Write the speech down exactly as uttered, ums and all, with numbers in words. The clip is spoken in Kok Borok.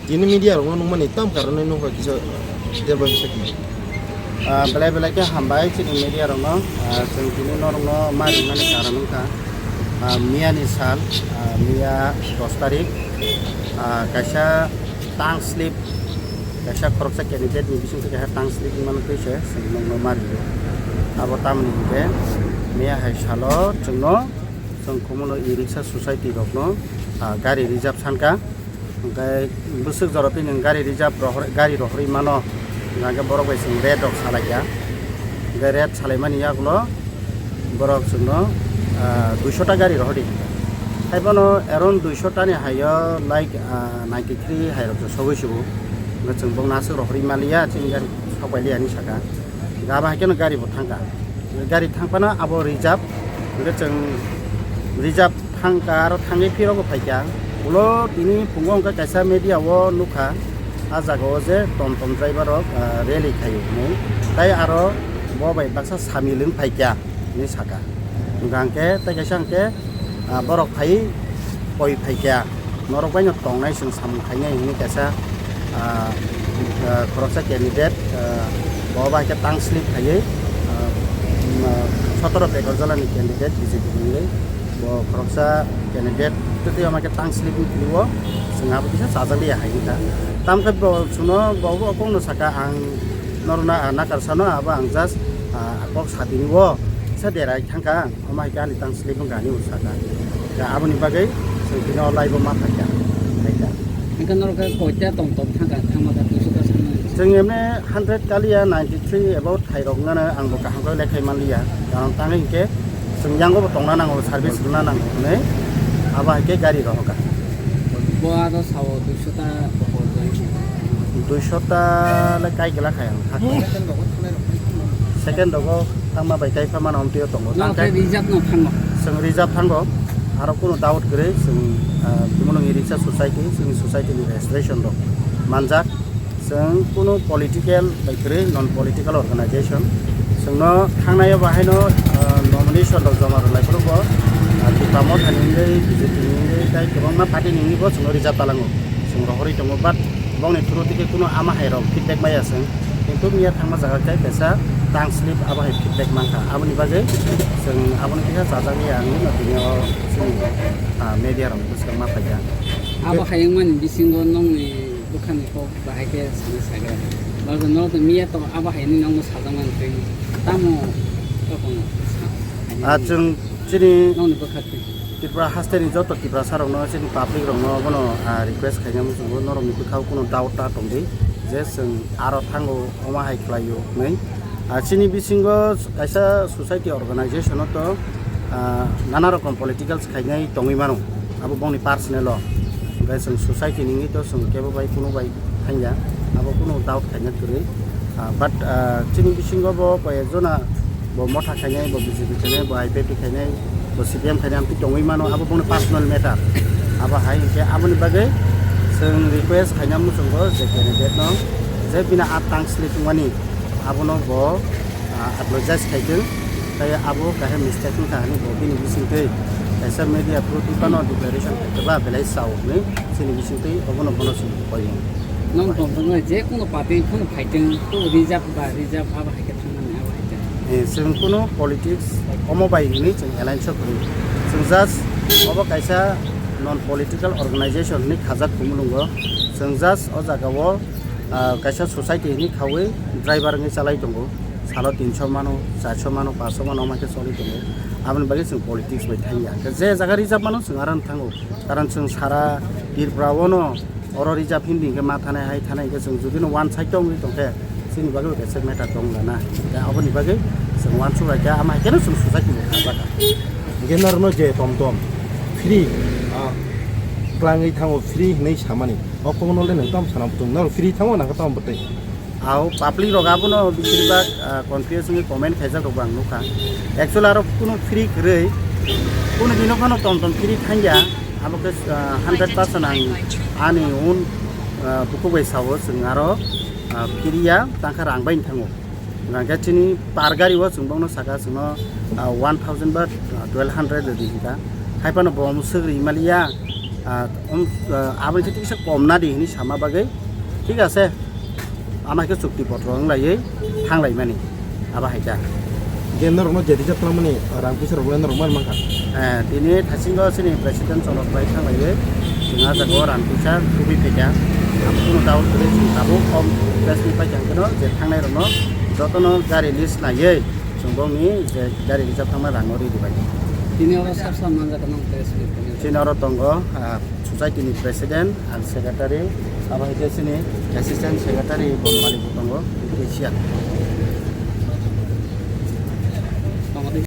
Chini media rokno nukmani tam karonwi nukha kisa deba kisa kisa. Ah, belai belai khe hambai chini media rokno. Ah, chwng tini norokno ma ringmani karon wngkha, ah, miyani sal, ah, miya dos tarik, ah, kaisa tongue slip, kaisa khoroksa candidate ni bisingtwi kaisa tongue slip wngmani twi se chwng nokno ma ringo. Abo tamoni hinkhe miya hai salo chwngno, chwng Khumulwng e-rickshaw society rokno, ah, gari reserve sankha. Hwnkhe bwswk jora twi nwng gari reserve rohor-, gari rohorwi mano, hwnkhe borok bai chwng rate rok salaikha. Hwnkhe rate salaimani yagulo borok chwngno, ah, duisho ta gari rohordi. Haiphano around duisho ta ni haio, like, ah, ninety three hai rok se sogwi sugo. Hwnkhe chwng bokno aswk rohorwi manliya, chini gari sokpailiya hinwi saka. Abo hai kheno gari bo thangkha. Gari thangphano abo reserve, hwnkhe chwng reserve thangkha, aro thangwi phirogwi phaikha. Ulo tini phungo hwnkhe kaisa media o nukha, ah jaga o je tom tom driver rok, ah, rally khaio hinwi. Tai aro bo bai baksa samil wng phaikha hinwi saka. Hwnkha hwnkhe tai kaisa hwnkhe, ah, borok phaiwi koi phaikha. Norok bai no tongnai chwng samung khainai hinwi kaisa, ah, ah, khoroksa candidate, ah, bo bai khe tongue slip khaiwi, ah, um, ah, sotoro Bekorjala ni candidate B J P ni wngwi bo khoroksa candidate tei tei omo khe tongue slip wng twi o chwng abo kisa chajak liya hai wngkha. Tamkhe bo chwngno bo bo kok no saka ang norokno, ah, nakar sano abo ang just, ah, kok satini o kisa derai thangkha ang. Omo hai khe ani tongue slip wngkha ani usaka. Da aboni bagwi chwng tini o live o ma phaikha. Phaikha. Hwnkhe norok khe koita tong tong thangkha, thangma kha duiso ta sanani? Chwng emne hundred kaliya ninety three about thairok nano ang bo kaham khe lekhai manliya. Karon tangwi hinkhe chwng yango bo tongna nango, service rwna nango hwnwi abo hai khe gari rohorkha. Bo aro sao duiso ta bohol jai. Duiso ta le kai gela khai ang. Second rogo thangma bai kai pha mano, omtwi o tongo. Nang Tang khe kai reserve no thango. Chwng reserve thango. Aro kunu doubt kwrwi chwng, ah, Khumulwng e-rickshaw society, chwngni society ni registration rok manjak. Chwng kunu political bai kwrwi, non political organization. Chwngno thangnai o bahaino, ah, nomination rok joma rwlai phuru bo, ah, Tipra Motha ni wngwi, B J P ni wngwi, tei kwbangma party ni wngwi bo chwngno reserve talango. Chwng rohorwi tongo, but bongni through tike kunu ama hai rok feedback maya chwng. Kintu miya thangma jaga khe kaisa tongue slip abo hai feedback mankha. Aboni bagwi chwng abono kisa chajagwi ang nini tini o chini, ah, media rok bwskang ma phaikha. Abo hai wngmani bisingo nongni bwkhani kok bahai khe sana sagra. Babo no miya to abo hai ni nongno sajagmani twi tamo kok no sa-, Ah, chwng chini nongni bwkha twi. Tripura hasteni joto Tiprasa rokno, chini public rokno bono, ah, request khaina muchungo, norokni bwkhao kunu doubt ta tongdi je chwng aro thango, omo hai khlaio hwnwi. Ah, chini bisingo kaisa society organization o to, ah, nana rokom politicals khainai tongwi mano, abo bongni personal o. Hwnkhe chwng society ni wngwi to chwng kebo bai kunu bai thangya, abo kunu doubt khaina kwrwi. Ah, but, ah, chini bisingo bo koi ek jona bo Motha khainai, bo B J P khainai, bo I P F T khainai, bo C P M khainai, amtwi tongwi mano, abo bongni personal matter. Abo hai hinkhe aboni bagwi chwng request khaina muchungo je candidate no, je bini a tongue slip wngmani, abono bo, ah, apologize khai thung, tei abo kaisa mistake wngkha hinwi bo bini bisingtwi kaisa media through twi phano declaration khai khe ba belai sao hinwi chini bisingtwi obono bono chwng koi mano. Nong tongthoknai je kunu party phano phaiteng, kunu reserve ba reserve abo hai khe thangnani abo hai khe. Eh, chwng kunu politics omo bai hinwi chwng alliance o kwrwi. Chwng just obo kaisa non political organization hinwi khajak Khumulwngo. Chwng just o jaga o, ah, kaisa society hinwi khawi driver wngwi chalai tongo. Salo tinso mano, charso mano, paanso mano, omo hai khe choli tongo. Aboni bagwi chwng politics bai thangya. Je jaga reserve mano chwng aro thango. Karon chwng sara Tripura o no oro reserve hindi hinkhe ma thanai hai thanai hinkhe chwng jodi no one side tongwi tongkhe chini bagwi kaisa matter tong lana. Tei aboni bagwi chwng uansuk lai kha, ama hai kheno chwng society bo kha jaga. Hinkhe norokno je tom tom free, ah, klangwi thango, free hinwi samani. O kokno le nwng tom sana bwtwng, norok free thango na khe tom bwtwi. Ao public rok abono besirbak, ah, confuse wngwi comment khaijak rokbo ang nukha. Actually aro kunu free kwrwi, kunu dino phano tom tom free thangya, abo khe, ah, hundred percent ang ani own, ah, bukhuk bai sao, chwng aro, ah, free ya, tangkha rang bai thango. Hwnkhe chini per gari o chwng bokno saka chwngno, ah, one thousand ba, ah, twelve hundred rwdi hinkha. Haiphano bo swk ri maliya, Ah, um, ah, aboni khe kisa kom na di hini sama bagwi, thik ase, ama khe chukti potro wng laiwi thang laimani, abo hai kha. Je norokno je reserve khlangmani rang puisa rok le norok man mankha. Eh, tini thasingo chini president chonok bai thang laiwi chwng ah jaga o rang puisa tubi phaikha, abo kunu doubt kwrwi, chwng tabuk kom press meet bai kha, hwnkhe no je thangnai rokno jotono gari list naiwi chwng bongni je gari reserve thangma rang no ridi bai. Tini oro sab sab manjak nang press meet. Chini oro tongo, ah, society ni president and secretary, abo hai khe chini assistant secretary Bonmali bo tongo, cashier.